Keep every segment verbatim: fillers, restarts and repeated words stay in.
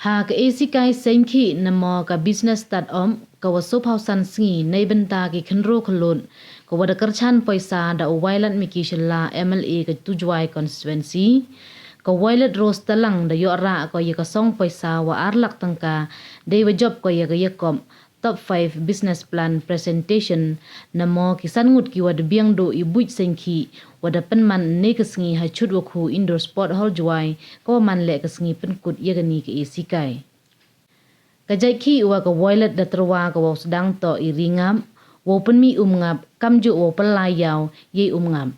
Ha ka esikai seiñ khih namo ka business start-up, ka wa soophaw san sngi neibynta ki khynroo khyllood, ka wa da kyrchan poisa da u Wailadmiki Shylla, M L A ka Tujwai constituency, ka Wailad Rose Talang da yoh rah ko ya ka song poisa wa ar lak tyngka, dei wa jop ko ya ka yakob Top five Business Plan Presentation, namo ki san ngut ki wa da biang dooh i buit seiñ khih, wa da pynman ynne ka sngi ha Chutwakhu Indoor Sport Hall Jwai, ka wa man leh ka sngi pynkut ya kani ka esikai. Ka jait khih wa ka Wailad da tyrwa ka wow sdang toh i ri ngap, wow pynmih um ngap, kamjooh wow pynlai yaw yei um ngap.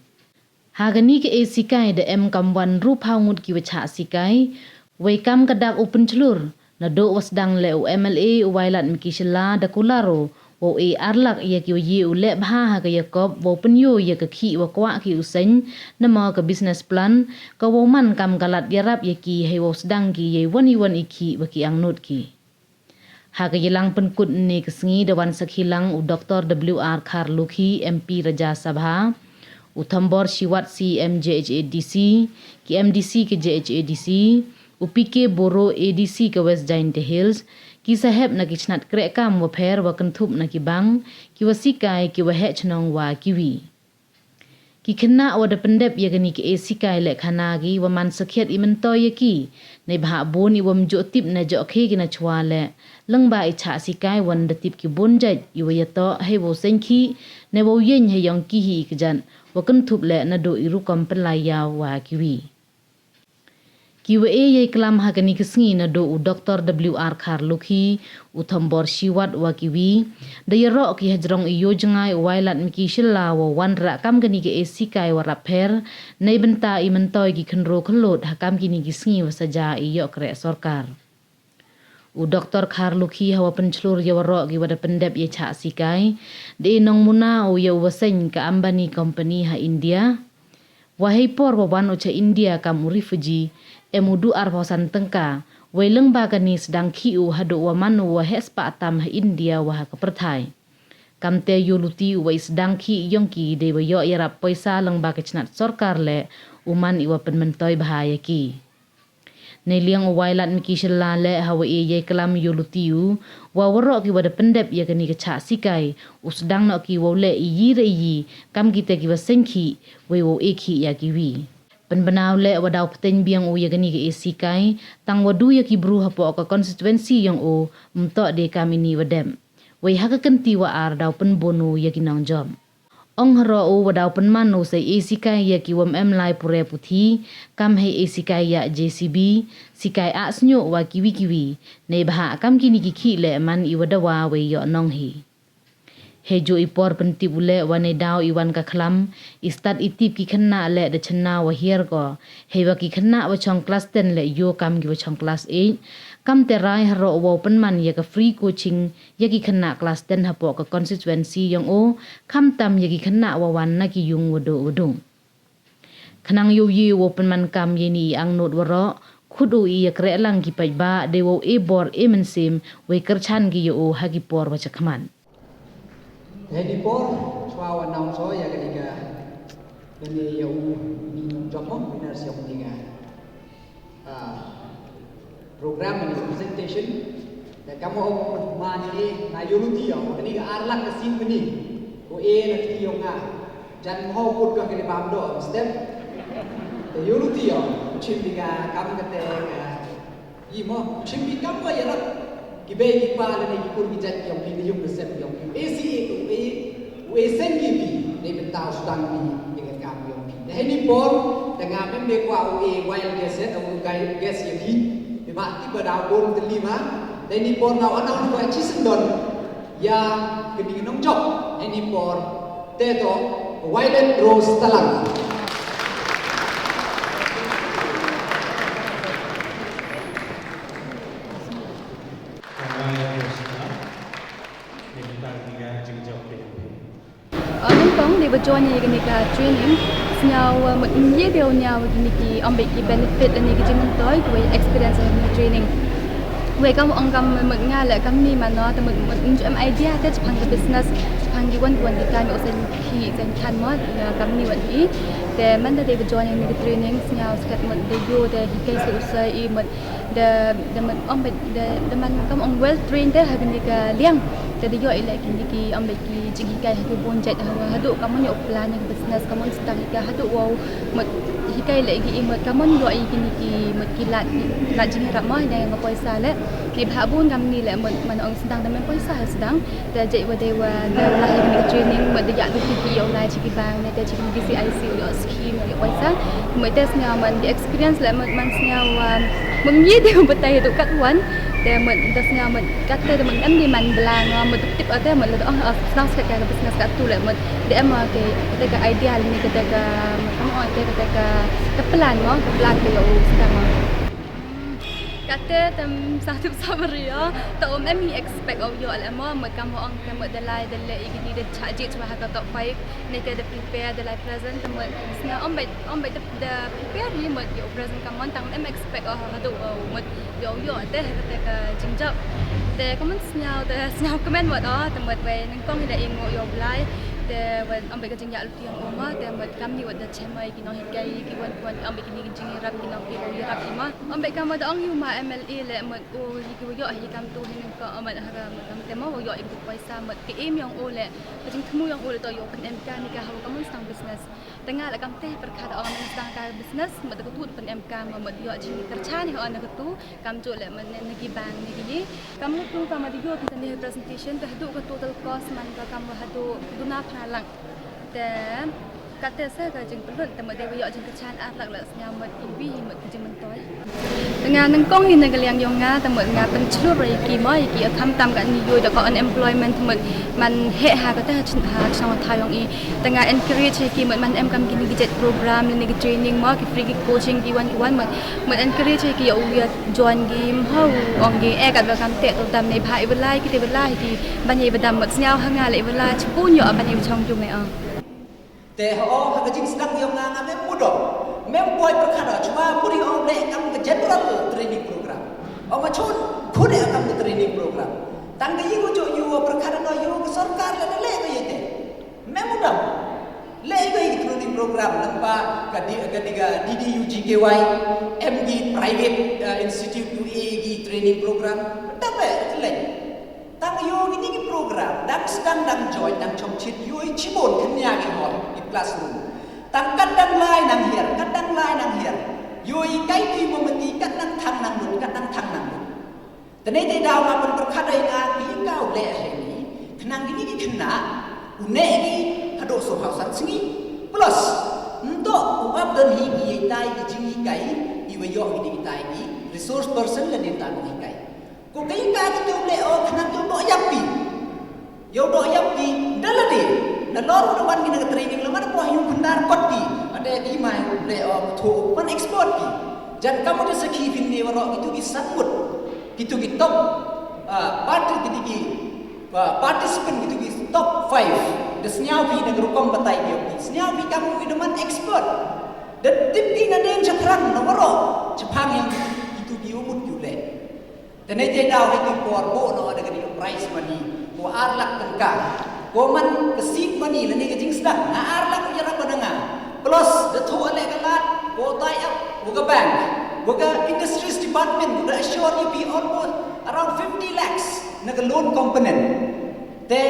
Ha kani ka esikai da em kam wan ynruphaw ngut ki wa chah sikai, wei kam ka dak u pynchlur, nadooh wa sdang leh u M L A u Wailadmiki Shylla da kular u, wow e ar lak ya ki wa ye u leh bha ha ka yakob, wow pynyoo ya ka khih wa kwah ki u seiñ, namo ka business plan, ka wow man kam ka lad yarap ya ki hei wow sdang ki yei won i won i khih wa ki angnood ki. Ha ka yalang pynkut ynne ka sngi da wan sakhi lang u Doktor W R Kharlukhi, M P Rajya Sabha, u Thombor Shiwat, C E M J H A D C, ki M D C ka J H A D C, u P K Boro, A D C ka West Jaintia Hills, ki sahep na ki chnat krehkam wa pher wa kynthup na ki bank, ki wa sikai, ki waheh chnong wa kiwi. Ki khynnah wa da pyndep ya kani ka esikai leh khana ki wa man sakhiat i myntoi ya ki, neibhah boon i wym jooh tip na jooh khe ki nachwa leh, lyngba i chah sikai wan da tip ki boon jait i wa yatoh hei wow seiñ khih, ne wow yeng hei yong ki hi i kjat, wa kynthup leh nadooh i rukom pynlai yaw wa kiwi. Ki wa e yei klam ha kani ka sngi nadooh u Doktor W R Kharlukhi, u Thombor Shiwat wa kiwi, da yaroh ki hajrong i yoo jngai u Wailadmiki Shylla wa wanrah kam kani ka esikai wa rap pher, neibynta i myntoi ki khynroo khyllood ha kam kini ki sngi wa saja i yoh kreh sorkar. U Doktor Kharlukhi ha wa pynchlur ya waroh ki wa da pyndep ya chah sikai, da e nongmuna u ya u wa seiñ ka Ambani Company ha India. Wa hei por wa wan u cha India kam u refugee, em u du arphaw san tyngka, wei lyngba kani sdang khih u hadooh wa man u wa heh spah tam ha India wa ha ka pyrthai. Kamte yooluti u wa i sdang khih yong ki dei wa yoh yarap poisa lyngba ka chnat sorkar leh, u man i wa pynmyntoi bha ya ki. Neiliang u Wailadmiki Shylla leh ha wa e yei klam yooluti u, wa waroh ki wa da pyndep ya kani ka chah sikai, u sdang noh ki wow leh iyi re iyi, kam kite ki wa seiñ khih, wei wow e khih ya kiwi. Pynbna u leh wa daw pteiñ biang u ya kani ka esikai, tang wa du ya ki bru hapoh ka constituency yong u, ym toh de kam ini wa dep. Wei ha ka kynti wa ar daw pynboon u ya ki nongjop. Ong haroh u wa daw pynman u sa e sikai ya ki wym em lai pure puthi, kam hei e sikai ya J C B, sikai ah sñiooh wa kiwi kiwi, neibhah kam kini ki khih leh man i wa dawa wei yoh nong hi. Hei jooh i por pyntip u leh wa neidaw i wan ka khlam, i stad i tip ki khynnah leh da chynna wa hiar ko, hei wa ki khynnah wa chong class ten leh yoo kam ki wa chong class eight, kamte rai haroh u wow pynman ya ka free coaching, ya ki khynnah class ten hapoh ka constituency yong u, khamtam ya ki khynnah wa wan na ki yung wa dooh wa dooh. Khnang yow ye wow pynman kam ya ini i angnood waroh, khut u i ya kreh lang ki paidbah, dei wow e bor e mynsiem, wei kyrchan ki ya u ha ki por wa chakhmat. Hei ni por, chwa wa announce ya kani ka, kani ya u, ni jop mo, winner siang ni ka. Ah, program ni presentation. Da kam wa ong ma ni, nga yooluti ya, kani ka ar lak ka sien kani. Ko e na ti yong nga. Jan mo kut ka kani bam do, step. Da yooluti ya, chim di ka kam kate ka. I mo, chim di kam wa yarap. Ki bei ki pa lane ki kur ki jait yong phi, ki yung ki sem yong phi. E si e tu e. Wei seiñ ki phi, neibynta u sdang phi, ya ka kam yong phi. Te hei ni por, te nga mem de kwah u e wild guess, eh, u guess ya phi. Te ba ti ba daw boon tylli ma. Te hei ni por nga u announce ko chi syndon. Ya, kani ka nongjop, hei ni por, te toh, Violet Rose Talang. Violet Rose Talang. Neibynta kani ka jingjop phi. Ah, nyngkong dei wa join ya kani ka training, sñiaw, ah, mut ym ye de u ñiaw kini ki ym beit ki benefit lane ki jingmyntoi, ki wa experience ha kani ka training. Wei kam ong kam mut nga leh kamni mano, te mut, mut ym ju em idea te chaphang ka business, chaphang ki won ki won ki kam u seiñ khih seiñ khan mo, ya kamni wa hi. Te man da dei wa join ya kani ka training, sñiaw sket mut dei yoo te hi kai se u sa i mut Da, da man, ong bad, da, da man kam ong well trained te ha kini ka liang. Te da yoh i leh kini ki, ong bad ki jinghikai ha ki bun jait ha, hadooh kam ong yoh plan ya ka business, kam ong sdang hikai hadooh wow, mut hikai leh ki i mut kam ong yoh i kini ki, mut ki lad, lad jingyarap mo, hynne ka poisa leh. Neibhah bun kam ni leh mut man ong sdang da man poisa ha sdang. Te jait wa dei wa da lah ya kini ka training, mut da yah lut ki yow lai chi ki bank, ne te chi ki B C I C, yow scheme, yow poisa. Mut te sñiaw man ki experience leh mut man sñiaw, um, mut ye de mut batai du katwan. Te mut da sñiaw mut katte te mut em di man blang, mut tip ate mut la da ong, ah, sdang sket ka business katu leh mut da em, ah, ke, te ka idea ni, kate ka, mut kam ong te, kate ka, ka plan mo, ka plan ka yow sdang mo. Katte te ym sa tip sa bari o, te ym em i expect o yoh leh mo, mut kam ong te mut da lai da leh i kini da chah jied chwa ha ka top five, ne te da prepare da lai present, te mut sñiaw ym bait, ym bait da, da prepare ni mut yow present kam ong tang em expect o ha ka du o mut yow yoh te ha kate ka jingjop. Te kam ong sñiaw te sñiaw kmen mut o, te mut wei nyngkong i da i mo yow blai, te wei ym bait ka jingyah lut yong o mo, te mut kam ni wa da chem i ki nonghikai ki wan wan, ym bait kini ki jingyarap ki nong ki wow yarap i mo. Ym bait kam wa da ong yow ma M L A leh mut u hi ki wa yoh hi kam tu hi nang ka, ym bait ha ka mut kam te mo wa yoh i ki poisa mut ka aim yong u leh, ka jingthmu yong u leh toh yow pynemkaam ni ka ha wa kam ong sdang business. Te nga leh kam te pyrkhat da ong man sdang ka business mut da katu pynemkaam mo mut yoh jingkyrchan hi o na katu, kamjooh leh man ne na ki bank ne ki ni. Kam katu kam wa da yoh ki tani presentation te hadooh ka total cost man ka kam wa hadooh duna phra lak. Te katte se ka jingpynlut, te mut dei wa yoh jingkyrchan ar lak leh sñiaw mut i wi hi mut ka jingmyntoi. Te nga nyngkong hi na ka liang yong nga, te mut nga pynchlur ya ki mo, ya ki, ah, khamtam katni yow da ka unemployment, te mut man heh ha kate ha chnong, ha chnong thaw yong i. Te nga encourage ya ki mut man em kam kini ki jait program, ne ki training mo, ki free ki coaching ki wan ki wan mut, mut encourage ya ki yow ya join ki mo, ong ki eh katwa kam te to dam neibhah i wa lai, kite wa lai ki ban ya i wa dam mut sñiaw ha nga leh i wa lai chipun yoh ban ya i wa chong yung eh o. Te ho, ha ka jingsdang yong nga nga mem mudom, mem poi pyrkhat o, chwa puri ong leh kam ka general training program. O ma chun khut e kam ka training program. Tang ka yi u jooh yow pyrkhat o yow ka sorkar leh da leh ka ye te. Mem mudom. Leh ka yi training program, nampa ka di, ka di ka D D U G K Y, em ki private, eh, institute yow e ki training program. Tang leh, leh. Tang yow kini ki program, dang sdang dang join, dang chong chit, yow i chibun kania ki hall, i classroom. Tang kat dang lai nang hiar, kat dang lai nang hiar. Yow i kai ti mo mati, kat nang thang nang lut, kat nang thang nang lut. Te neite daw nga pynpyrkhat da i nga ki ka u leh hi ni, khnang kini ki khynnah, u neh ki, hadooh soo phaw san sngi. Plus, ym toh u ap don hi ki yei tai ki jinghikai, i wa yoh kini ki tai ki resource person lane ta nonghikai. Ko ka i ka ki te u leh o khnang yow doh yap ki. Yow doh yap ki, da lade. Nalor u da wan ki na ka training leh man ko yow khundar kot ki. Ade ki mai u leh o ko tho man expert ki. Jan kam u da sakhi phin ne waroh kitu ki san ngut. Kitu ki top, ah, parti-, kitu ki, ah, participant kitu ki top five. Da sñiaw phi na ka rukom batai ki yow ki. Sñiaw phi kam u ki da man expert. Da tip ki na deng chathrang na waroh. Chaphang yong kitu ki u mut ki u leh. Te neite daw hi ki por booh noh da kani ka prize money ko ar lak tyngka. Ko man ka seed money lane ka jingsdang, nga ar lak u yarap na nga. Plus, da thoh leh ka lad, ko tie up wa ka bank, wa ka industries department, ko da assure ya phi almost around fifty lakhs na ka loan component. Te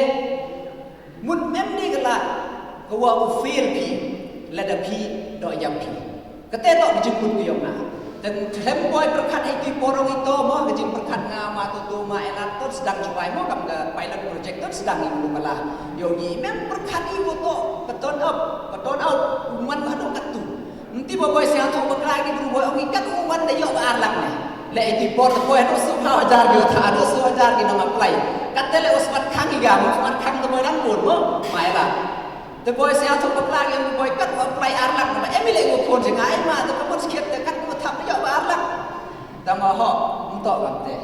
mut mem de ka lad, ka wa u fail phi, lada phi doh yap phi. Kate toh ka jingmut ka yong nga. Te khlem poi pyrkhat hei ki por ong i to mo, ka jingpyrkhat nga ma to to ma elat to sdang chubai mo, kam ka pilot project to sdang i mulu kala. Yow ngi mem pyrkhat i ko toh, ka turn up, ka turn out, u man ka hadooh katu. Nti ba boi sñiaw thoh bakla ki bru boi ong i kat u man da yoh ba ar lak ne. Leh i ti por te poi hadooh soo phaw hajar ki tha, hadooh soo hajar ki nong apply. Katte leh u smat khang i ga, u smat khang te boi dang bun mo, mai la. Te boi sñiaw thoh bakla ki ong boi kat u apply ar lak, ba em i leh u phone jngai ma, te ka mut skhiat te kat u thap yoh ba ar lak. Tang ho, ym toh kam te.